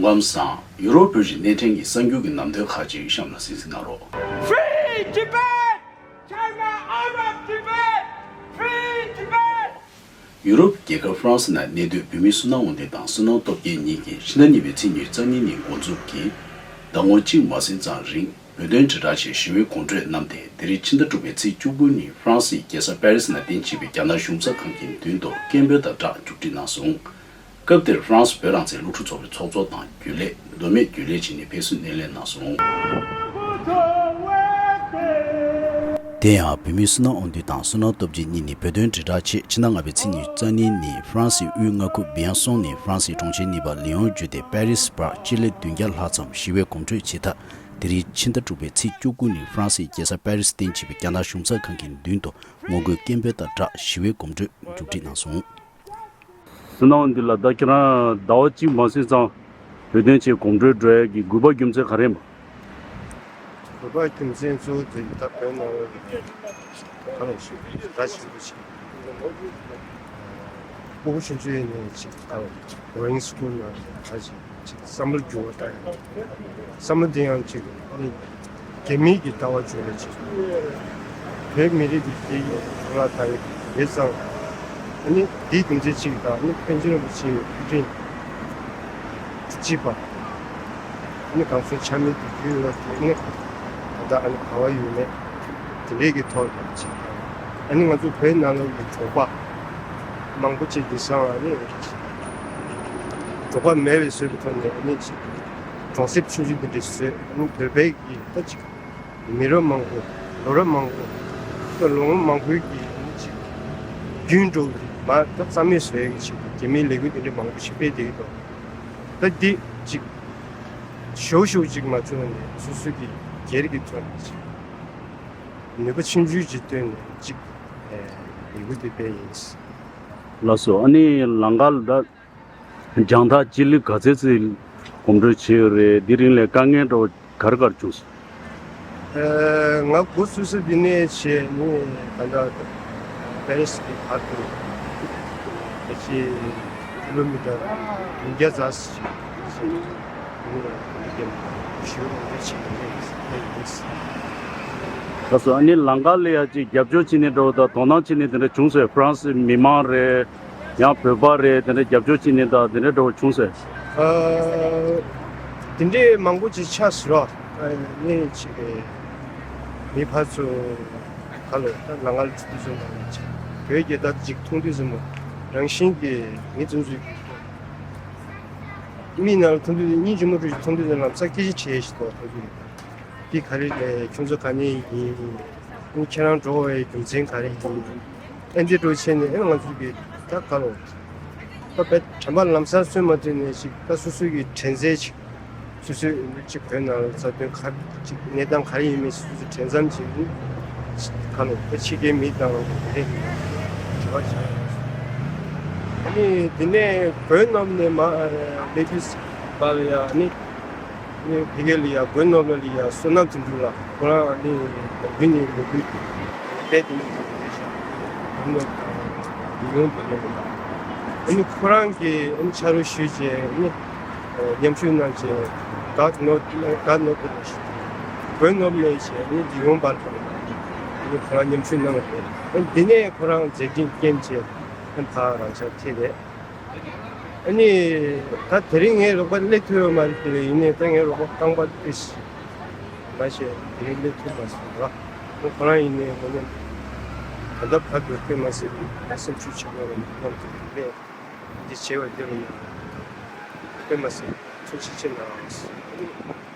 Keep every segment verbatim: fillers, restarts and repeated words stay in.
ལམ་སང་ཡུ་རོབ་བོད་ཀྱི་གནས་ཕྲན་གྱི་གསར་འགྱུར་གྱི་ནང་དོན་ཁག་ཅིག་གཤམ་ལ་གསན་གཟིགས་གནང་རོགས། Free Tibet! China out of Tibet! Free Tibet! ཡུ་རོབ་རྒྱལ་ཁབ་ཧྥ་རན་སི་ནང་གནས་སྡོད་བོད་མིའི་སུན་སྣང་འོས་བསྡུ་དང་སུན་སྣང་སྟོབས་རྒྱས་གཉིས་ཀྱིས་ཕྱི་ཟླ་གཉིས་པའི་ཚེས་ཉི་ཤུ་རྩ་གཉིས་ཉིན་འགོ་འཛུགས་ཀྱིས་ཟླ་ངོ་གཅིག་མ་ཟིན་ཙམ་རིང་བོད་དོན་དྲིལ་བསྒྲགས་ཆེད་ཞི་བའི་གོམ་བགྲོད་གནང་སྟེ། དེ་རིང་ཕྱི་ཟླ་དྲུག་པའི་ཚེས་བཅུ་དགུ་ཉིན་ཧྥ་རན་སིའི་རྒྱལ་ས་པེ་རིས་ནང་རྟེན་གཞི་བྱས་པའི་རྒྱ་ནག་གཞུང་ཚབ་ཁང་གི་མདུན་དུ་སྐད་འབོད་དང་སྦྲགས་མཇུག་སྒྲིལ་གནང་སོང་། སྐབས་དེར་ཧྥ་རན་སི་བོད་རང་བཙན་སློབ་ཕྲུག་ཚོགས་པའི་ཚོགས་གཙོ་དང་རྒྱུན་ལས། མདོ་སྨད་རྒྱུན་ལས་བཅས་ནས་ཕེབས་བསུ་སྣེ་ལེན་གནང་སོང་། དེ་ཡང་བོད་མིའི་སུན་སྣང་འོས་བསྡུ་དང་སུན་སྣང་སྟོབས་རྒྱས་གཉིས་ནི་བོད་དོན་དྲིལ་བསྒྲགས་ཆེད་ཕྱི་ཟླ་ལྔ་པའི་ཚེས་ཉི་ཤུ་རྩ་གཉིས་ཉིན་ཧྥ་རན་སིའི་དབུས་མངའ་ཁུལ་བི་ཡང་སོང་ནས་ཧྥ་རན་སིའི་གྲོང་ཁྱེར་གཉིས་པ་ལི་ཡོན་བརྒྱུད་དེ་པེ་རིས་བར་སྤྱི་ལེ་བདུན་བརྒྱ་ལྷག་ཙམ་ཞི་བའི་གོམ་བགྲོད་བྱས་མཐར། དེ་རིང་ཕྱི་ཟླ་དྲུག་པའི་ཚེས་བཅུ་དགུ་ཉིན་ཧྥ་རན་སིའི་རྒྱལ་ས་པེ་རིས་རྟེན་གཞི་བྱས་པའི་རྒྱ་ནག་གཞུང་ཚབ་ཁང་གི་མདུན་དུ་ངོ་རྒོལ་སྐད་འབོད་དང་སྦྲགས་ཞི་བའི་གོམ་བགྲོད་མཇུག་སྒྲིལ་གནང་སོང་། སུན་སྣང་འདི་ལ་ད་ཁྱེད་རང་ཟླ་བ་གཅིག་མ་ཟིན་ཙང་བོད་དོན་ཆེད་གོམ་བགྲོད་འགྲོ་ཡ་གི་དགོས་པ་རྒྱུ་མཚན་ག་རེ་ཡིན་པ། དགོས་པ་རྒྱུ་མཚན་གཙོ་བོ་དེ་ད་བོད་ནང་ལ་ག་ལ་ཞུ་གི་ར་ཞུ་གི་ཞིག་ཕྲུ་གུ་ཆུང་ཆུང་ཡིན་ནའི་ཅིག་ད་བོར་ཌིང་སི་ཀུལ་ནང་ད་ཅིག་ཅིག་བསམ་བློ་འགྱུར་བ་བཏང་ཡ། བསམ་བློ་དེ་ཡང་ཅིག་ཨ་ནི་རྒྱ་མིའི་གི་ལྟ་བ་བཅོས་ལ་ཅིག་བོད་མི་རིགས་ཀྱི་སྐད་ཡིག་གཙུག་ལག་བཏང་ཡོད་ཙང་། ཨ་ནི་དེའི་རྒྱུ་མཚན་གཅིག་དང་ཨ་ནི་པཎ་ཆེན་རིན་པོ་ཆེའི་སྐུ་ཕྲེང་གཅིག་པ། ཨ་ནི་གང་སོང་ཆ་མེད་དུ་གྱུར་ཡོད་པ་དེ་ནི་ད་ལྟ་ཨ་ནི་ག་བ་ཡོད་མེད་དེ་འདྲས་ཀྱི་ཐོག་ནས་ཅིག་དང་། ཨ་ནི་ང་ཚོ་བོད་ནང་ལོགས་ཀྱི་འབྲོག་པ་མང་པོ་ཅིག་གི་སང་ཨ་ནི་འབྲོག་པ་མེད་པའི་བཟོ་གི་ཐོག་ནས་ཨ་ནི་ཅིག་གྲོང་གསེབ་ཆུང་ཆུང་དེ་འདྲས་བཟོས། ཨ་ནི་བོད་པའི་གི་ད་ཅིག་མི་རབས་མང་པོ་ལོ་རབས་མང་པོ་ད་ལོ་ངོ་མང་པོའི་གི་ཨ་ནི་ཅིག་རྒྱུན་འགྲོ་གི་མ་ད་རྩ་མེད་བཟོ་ཡ་གི་ཆེད་དུ་རྒྱ་མིའི་ལས་འགུལ་དེ་འདྲས་མང་པོ་ཞིག་སྤེལ་བསྡད་ཀྱི་འདུག་ད་འདི་ཅིག་ཞོག་ཞོག་ཅིག་མ་བྱུང་ནས་སོ་སོ་གི་སྒེར་གྱི་ཐོག་ནས་ཅིག་ནུས་པ་ཆུང་ཆུང་ཅིག་བཏོན་ནས་ཅིག་ལས་འགུལ་འདི་སྤེལ་ཡིན། ལགས་སོ། ཨ་ནི་ལམ་ཁ་ལ་ད་རྒྱང་ཐག་སྤྱི་ལེ་ག་ཚད་ཅིག་གོམ་བགྲོད་བྱས་ཡོད་རེད། འདི་རིང་ལ་དཀའ་ངལ་འདྲ་བོ་ག་རེ་ག་རེ་བྱུང་སོང་། ཨ། ང་འགོ་བཙུགས་ས་འདི་ནས་བྱས་ནས་ད་ལྟ་པེ་རི་སི་གི་བར་དུ་ཕལ་ཆེར་ཀི་ལོ་མི་ཊར་བདུན་བརྒྱ་ཙམ་ཞིག་ཞུ་རོགས་བྱེད་ཀྱི་ཡིན། ལགས་སོ། ཨ་ནི་ལམ་ཁ་ལ་ཡ་ཅིག་རྒྱབ་སྐྱོར་བྱས་ནས་འདྲ་བོ་དང་དོ་སྣང་བྱས་ནས་དེ་འདྲ་བྱུང་སོང་། ཧྥ་རན་སི་མི་མང་རེད། ཡང་བོད་པ་རེད། དེ་འདྲ་རྒྱབ་སྐྱོར་བྱེད་ནི་དང་དེ་འདྲ་འདྲ་བོ་བྱུང་ཟེར། ཨ། དེ་འདྲའི་མང་པོ་ཅིག་ཆགས་སོང་ར། ཨ་ནི་ཅིག་མི་ཕར་ཚུར་ག་ལ་ད་ལམ་ཁ་ལ་འགྲོ་དུས་ཙམ་པ་ལ་ཅིག་བོད་རྒྱལ་དར་ཅིག་མཐོང་དུས་ཙམ་པ་རང་བཞིན་གྱིས་མི་ཚོ་ཚོས་མིག་ནང་ལ་མཐོང་དུས་སྙིང་རྗེ་མོ་འདྲ་ཞིག་མཐོང་དུས་ཙམ་ལམ་སང་སྐད་ཆ་དྲིས་ཤིག་འདུག་ཁོ་ཚོས། འདི་ག་རེ་རེད། ཁྱོད་ཚོ་ག་ནས་ཡིན། ཨ་ནི་ཁྱེད་རང་འགྲོ་བའི་རྒྱུ་མཚན་ག་རེ་ཡིན། ཨ་འདི་འདྲ་བྱས་ནས་ཨ་ནི་ང་ཚོ་གི་ད་ག་ལོ། ད་བས་དྲན་པ་ལམ་སང་གསོས་མ་ཐུབ་ནས་ཅིག་ད་སོ་སོ་གི་དྲན་རྩེ་ཅིག་སོ་སོའི་ཅིག་བོད་ནང་ལ་རྩ་དོན་ག་ཅིག་གནས་སྟངས་ག་རེ་ཡིན་མིན་སོ་སོ་དྲན་ཙམ་ཅིག་ག་ལོ་ད་ཕྱི་རྒྱལ་མི་དང་དེ་འདྲས་ཀྱི་དྲི་བ་བྱས། ཨ་ནི་དེ་ནས་བོད་ནང་ནས་མ་སླེབས་དུས་བར་ལ་ཡ་ཨ་ནི། ནི་ཕ་གི་ལ་ཡ་དགོན་ནོར་བུ་ལ་ཡ་བསོད་ནམས་དོན་གྲུབ་ལགས་ཁོ་རང་ནི་ཡུལ་ནས་ལོ་རྒྱུས་དཔེ་དེ་ནི་དགོན་ནོར་བུ་ཡོང་དུ་ཡོང་ལ། ཨ་ནི་ཁོ་རང་གི་ཨ་ནི་ཕྱག་རོགས་ཞུས་བྱས་ནི་མཉམ་ཞུགས་གནང་བྱས་དགོན་ནོར་དགོན་ནོར་བུ་ལ་ཞུས་དགོན་ནོར་བུ་ལ་བྱས་ནི་འདི་ཡོང་བར་དང་ནི་ཁོ་རང་མཉམ་ཞུགས་གནང་བ་རེད། ཨ་ནི་འདི་ནས་ཁོ་རང་མཛད་འཕྲིན་རྐྱེན་བྱས་ཨ་ནི་ཕར་རང་ཤག་ཐེ་རེད། ཨ་ནི་ད་དེ་རིང་ངའི་རོགས་པ་སླེབས་ཐུབ་ཡོད་མ་རེད། དེ་ལས་ཡིན་ནའི་ད་ངའི་རོགས་པ་རྐང་པ་ཏོག་ཙམ་མ་ཤེས་དེ་རིང་སླེབས་ཐུབ་མ་སོང་ར། ཁོང་ཁོ་རང་ཡིན་ནའི་ངོ་ནས་ད་ལྟ་བར་དུ་དཔེ་མ་སྲིད་པའི་སེམས་ཤུགས་ཆེན་པོ་ངོ་ནས་མཉམ་དུ་ཡིན་པས་འདི་བྱས་པ་འདི་རུ་ཡང་དཔེ་མ་སྲིད་ཐུགས་རྗེ་ཆེ་གནང་།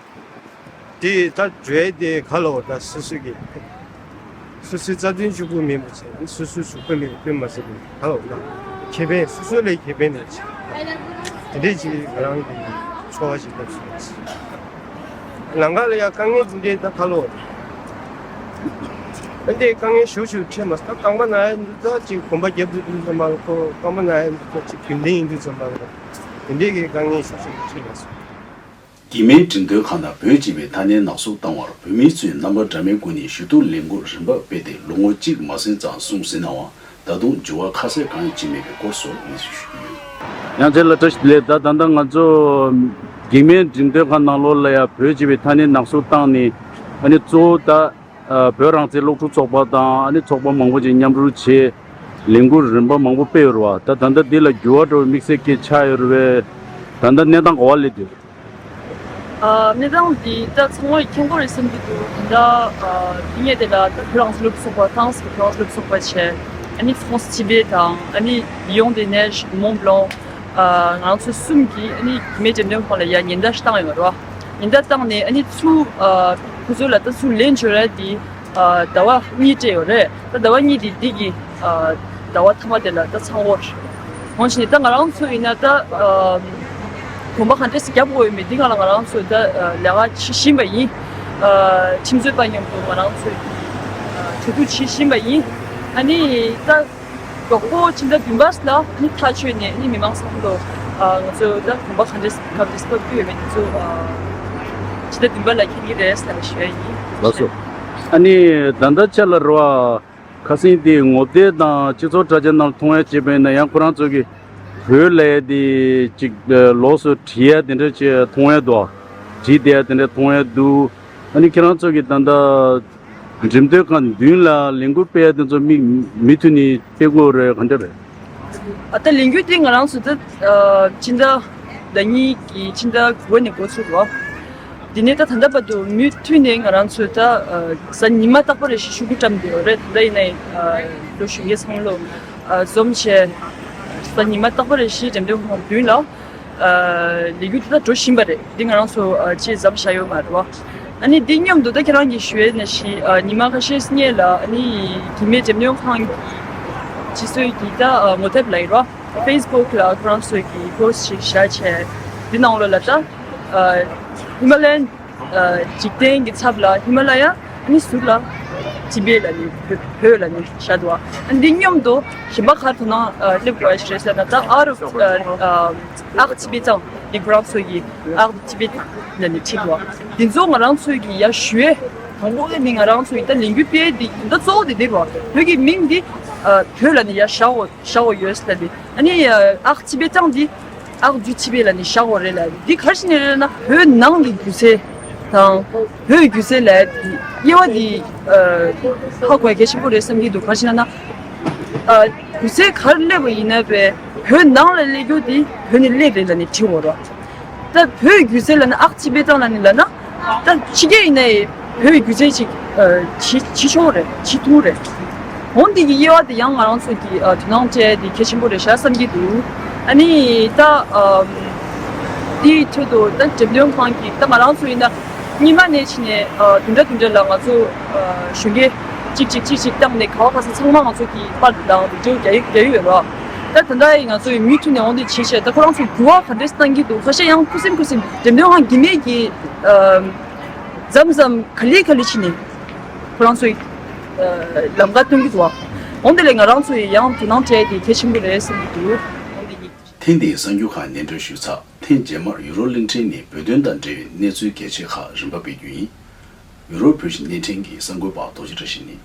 དེ་ད་འགྲོ་ཡ་དེ་ག་ལ་འོ་ད་སོ་སོ་གི་སོ་སོའི་རྩ་དོན་གཅིག་པུ་མིན་པ་བྱས་སོ་སོའི་གཟུགས་པོ་ལས་དཔེ་མ་སྲིད་པའི་ག་ལ་འོ་ད་ཁེ་ཕན་སོ་སོ་ལས་ཁེ་ཕན་ནས་བྱས་དེ་འདྲས་ཅིག་ང་རང་གི་ཚོར་བ་ཞིག་སླེབས་སོང་། ལམ་ཁ་ལ་ཡ་དཀའ་ངལ་འདི་འདྲས་ད་ག་ལ་འོ་ད་འདི་དཀའ་ངལ་ཞུ་ཞུ་འཕྲད་མ་སོང་། ད་རྐང་པ་ན་ཡ་འདི་ད་ཅིག་གོམ་པ་རྒྱབ་ཏུ་འདུག་ཙམ་མ་ལ་ཁོ་རྐང་པ་ན་ཡ་འདི་ད་ཅིག་རྒྱུན་ལྡན་ཡིན་འདུག་ཙམ་མ་ལ་དེ་འདྲས་ཀྱི་དཀའ་ངལ་ཞུ་ཞུ་འཕྲད་མ་སོང་། གི་མེད་འགྲེམས་སྟོན་ཁང་ནང་བོད་སྤྱི་པའི་ཐ་སྙད་ནག་གསུག་བཏང་བར་བོད་མི་ཚོས་རྣམ་པ་འདྲ་མིན་སྒོ་ནས་ཞུ་གཏུག་ལས་འགུལ་རིམ་པ་སྤེལ་ཏེ་ལོ་ངོ་གཅིག་མ་ཟིན་ཙམ་སོང་ཟིན་ནའང་ད་དུང་འགྱུར་བ་ཁ་གསལ་གང་ཡང་ཕྱིན་མེད་པའི་སྐོར་སོགས་གནས་ཚུལ་ཞུ་གི་ཡོད། ཡང་ཁྱེད་ལ་བཀྲ་ཤིས་བདེ་ལེགས། ད་ད་ལྟ་ང་ཚོ་ གེགས་མེད་འགྲེམས་སྟོན་ཁང་ནང་ལོགས་ལ་ཡང་བོད་ཅེས་པའི་ཐ་སྙད་ནག་བསུབ་བཏང་ནས། ཨ་ནི་གཙོ་བོ་ད་ཨ་བོད་རང་བཙན་སློབ་ཕྲུག་ཚོགས་པ་དང་ཨ་ནི་ཚོགས་པ་མང་པོ་ཅིག་མཉམ་རུབ་བྱས། ལས་འགུལ་རིམ་པ་མང་པོ་སྤེལ་ཡོད་རེད་བ། ད་ད་ལྟ་འདི་ལ་འགྱུར་བ་འགྲོ་བའི་དམིགས་བསལ་གྱི་ཆགས་ཡོད་རེད་པས། ད་ལྟ་གནས་སྟངས་ག་པར་སླེབས་འདུག་ཨ། གནས་སྟངས་འདི་ད་ཚང་མས་མཁྱེན་གྱི་རེད་བསམ་གྱི་འདུག་ད་ལྟ་ཨ་འདི་ངས་དེ་ལ་ད་བོད་རང་བཙན་སློབ་ཕྲུག་ཚོགས་པ་དང་བོད་རང་བཙན་སློབ་ཕྲུག་ཚོགས་པ་བྱས། ཨ་ནི་France Tibet དང་ཨ་ནི་Beyond the Neige Mont Blanc ཨ་ང་རང་ཚོ་གསུམ་གྱིས་ཨ་ནི་གེགས་མེད་འགྲེམས་སྟོན་ཁང་ལ་ཡ་ཉེན་བརྡ་ཞིག་བཏང་ཡོད་རེད་བ། ཉེན་བརྡ་བཏང་ནས་ཨ་ནི་ཚུར་ཨ་ཁོ་ཚོ་ལ་ད་ཚུར་ལན་འབྱོར་ཡ་དེ་ཨ་ཟླ་བ་གཉིས་སྤྲད་ཡོད་རེད། ད་ཟླ་བ་གཉིས་དེ་འདི་གི་ཨ་ཟླ་བ་མཐའ་མ་དེ་ལ་ད་ཚང་བོར། འོན་ཀྱང་ད་ང་རང་ཚོ་ཡིན་ན་ད་ཨ་གོམ་པ་ག་འདྲས་སེ་རྒྱབ་དགོས་ཡོད་མེད་འདི་སྒང་ལ་ང་རང་ཚོ་ད་ཨ་ལས་ཀ་བྱེད་བཞིན་པ་ཡིན། ཨ་ཁྲིམས་རྩོད་པ་མཉམ་དུ་ང་རང་ཚོ་ཨ་གྲོས་བསྡུར་བྱེད་བཞིན་པ་ཡིན། ཨ་ནི་ད། མགྱོགས་པོ་ཕྱི་ཟླ་བདུན་པ་ལ་ནི་ཐག་ཆོད་ནས་ནི་མི་མང་ཚང་མ་ལ་ང་ཚོ་ད་གོམ་པ་ག་འདྲས་ག་འདྲས་ཕབ་རྒྱུ་ཡོད་མེད་དེ་ཚོ་ཕྱི་ཟླ་བདུན་པ་ལ་མཁྱེན་གྱི་རེད་ཟེར་ཞུ་ཡ་ཡིན། ལགས་སོ། ཨ་ནི་ད་ལྟ་ཆ་ལ་རེད་བ། ཁ་སང་དེ་ངོ་དེབ་དང་སྤྱི་ཚོགས་དྲ་རྒྱ་ནང་མཐོང་ཡ་བྱས་པ་ཡིན་ན་ཡང་ཁོ་རང་ཚོ་གི་བོད་ལ་ཡ་དེ་ཅིག་ལོགས་སུ་བྲིས་ཡ་དེ་འདྲ་ཅིག་མཐོང་ཡ་འདུག་བྲིས་བསྡད་ཡ་དེ་འདྲ་མཐོང་ཡ་འདུག་ཨ་ནི་ཁྱེད་རང་ཚོ་གི་ད་ལྟ། འགྲེམས་སྟོན་ཁང་མདུན་ལ་ལས་འགུལ་སྤེལ་ཡ་དེ་ཚོ་མི་མུ་མཐུད་ནས་སྤེལ་དགོས་རེད་ག་འདྲ་རེད། ཨ་ད་ལས་འགུལ་དེ་ང་རང་ཚོ་ད་ཨ་ཕྱི་ཟླ་ཟླ་གཉིས་ཀྱི་ཕྱི་ཟླ་དགུ་པ་ནས་འགོ་ཚུགས་རོགས། དེ་ནས་ད་ད་ལྟ་བར་དུ་མུ་མཐུད་ནས་ང་རང་ཚོས་ད་ཨ་གཟའ་ཉི་མ་རྟག་པ་རེ་བཞིན་ཤོག་གུ་བཀྲམ་བསྡད་ཡོད་རེད། ད་ལྟ་ཡིན་ནའི་ཨ་ལོ་གཞོན་སྐྱེས་ཚང་མ་ལོ་ཨ་འཛོམས་བྱས་གཟའ་ཉི་མ་རྟག་པ་རེ་བཞིན་འགྲེམས་སྟོན་ཁང་མདུན་ལ། ཨ་ལས་འགུལ་དེ་དག་འགྲོ་བཞིན་པ་རེད། འདི་ང་རང་ཚོ་ཨ་ཅིག་མཚམས་བཞག་ཡོད་མ་རེད་བ། ཨ་ནི་འདི་མཉམ་དུ་ད་ཁྱེད་རང་གིས་ཞུས་ནང་བཞིན་ཨ་ཉི་མ་ཁ་ཤས་སྔོན་ལ་ཨ་ནི་གེགས་མེད་འགྲེམས་སྟོན་ཁང་གི་སྤྱི་སྲོལ་གྱི་ད་ཨ་ངོ་དེབ་ལ་ཡིན་རོགས། Facebook ལ་ཁོ་རང་ཚོས་ཀྱི་པོ་སི་ཅིག་བཞག་བྱས་འདི་ནང་ལོགས་ལ་ད་ཨ་ཧི་མ་ལ་ཡན་ཨ་འཇིག་རྟེན་གྱི་ཚབ་ལ་ཧི་མ་ལ་ཡ། ཨ་ནི་ཟུར་ལ་ཏི་བེད་ལ་ནི་བོད་བོད་ལ་ནི་བཞག་འདུག་ཨ་འདི་མཉམ་དུ་གཞན་པ་ག་དུ་ན་ཨ་སླེབས་དགོས་ཞིག་རེད་ཟེར་ན་ད་ཨ་རོབ་ཨ་ཨ་ཨག་ཏི་བེད་ཙང་འདི་ཁོ་རང་ཚོ་གི་ཨག་ཏི་བེད་ལ་ནི་ཁྲིད་འདུག་འདི་ཚོ་ང་རང་ཚོའི་གི་ཡ་ཞུ་ཡས་དང་པོ་ནི་ང་རང་ཚོའི་ད་ལས་འགུལ་སྤེལ་འདི་ད་གཙོ་བོ་དེ་འདི་རེད་བ། བོད་ཀྱི་མིང་འདི་ཨ་བོད་ལ་ནི་ཡ་བཞག་འོ་བཞག་འོ་ཡོད་ཟེར་ལ་འདི། ཨ་ནི་ཨག་ཏི་བེད་ཙང་འདི་ཨག་ཏི་བེད་ལ་ནི་བཞག་འོ་རེད་ལ་འདི་ག་རེ་ཞིག་ནི་རེད་ན་བོད་ནང་གི་སྒྱུ་རྩལ་དང་བོད་སྒྱུ་རྩལ་ལ་དབྱེ་བ་འདི་ཧ་གོ་ཡ་གལ་ཆེན་པོ་རེད་བསམ་གྱི་འདུག་ག་རེ་ཞིག་ན་ན་སྒྱུ་རྩལ་ག་རེ་སླེབས་པ་ཡིན་ན་བས་བོད་ནང་ལ་སླེབས་རྒྱུ་འདི་བོད་ནས་སླེབས་རེད་ལ་ནི་བྲིས་འོ་ར། ད་བོད་སྒྱུ་རྩལ་ལ་ནི་ཨག་ཏི་བེད་ལ་ནི་ལ་ན་ད་ཕྱི་རྒྱལ་ཡིན་ནའི་བོད་སྒྱུ་རྩལ་ཅིག་བྱེད་བྱེད་ཆོག་རེད་བྱེད་ཐུབ་རེད། འོན་ཏེ་གི་དབྱེ་བ་དེ་ཡང་ང་རང་ཚོ་གི་དོ་སྣང་སྤྲད་དེ་གལ་ཆེན་པོ་རེད་ཤག་བསམ་གྱི་འདུག་ཨ་ནི་ད་དེའི་ཁྲོད་དུ་ད་འགྲེམས་སྟོན་ཁང་གི་ད་ང་རང་ཚོ་ཡིན་ན་སྔོན་མ་ནས་ཕྱིན་ནས་བདུན་ཕྲག་བདུན་ཕྲག་ལ་ང་ཚོ་གཞོན་སྐྱེས་གཅིག་གཅིག་གཅིག་གཅིག་བཏང་ནས་ག་བ་ག་ས་ཚང་མ་ང་ཚོ་གི་པར་དང་བི་ཌིའོ་རྒྱག་ཡི་རྒྱག་ཡི་ཡོད་ར། ད་ད་ལྟ་ཡི་ང་ཚོ་ཡི་མུ་མཐུད་ནས་འོང་དེ་བྱེད་བྱས་ད་ཁོ་རང་ཚོ་འགྱུར་བ་ག་འདྲས་བཏང་གི་འདུག་ཁ་ཤས་ཡང་ཁུ་སིམ་ཁུ་སིམ་འགྲེམས་སྟོན་ཁང་གི་མེད་ཀྱི་མཚམས་མཚམས་ག་ལེ་ག་ལེ་ཕྱིན་ནས་ཁོ་རང་ཚོའི་ལམ་ཁ་སྟོན་གྱི་འདུག་འོན་ཏེ་ལས་ང་རང་ཚོ་ཡི་ཡང་དོ་སྣང་སྤྲད་དེ་གལ་ཆེན་པོ་རེད་བསམ་གྱི་འདུག་འོན་ཏེ་ཡིན། ཐེངས་འདིའི་གསར་འགྱུར་ཁག་སྙན་སྒྲོན་ཞུས་ཚར། ཐེངས་རྗེས་མར་ཡུ་རོབ་གླིང་ཕྲན་ནས་བོད་དོན་དང་འབྲེལ་བའི་གནས་ཚུལ་གལ་ཆེ་ཁག་རིམ་པ་སྤེལ་རྒྱུ་ཡིན། ཡུ་རོབ་བོད་ཀྱི་བརྙན་འཕྲིན་གྱི་གསར་འགོད་པ་རྡོ་རྗེ་བཀྲ་ཤིས་ནི།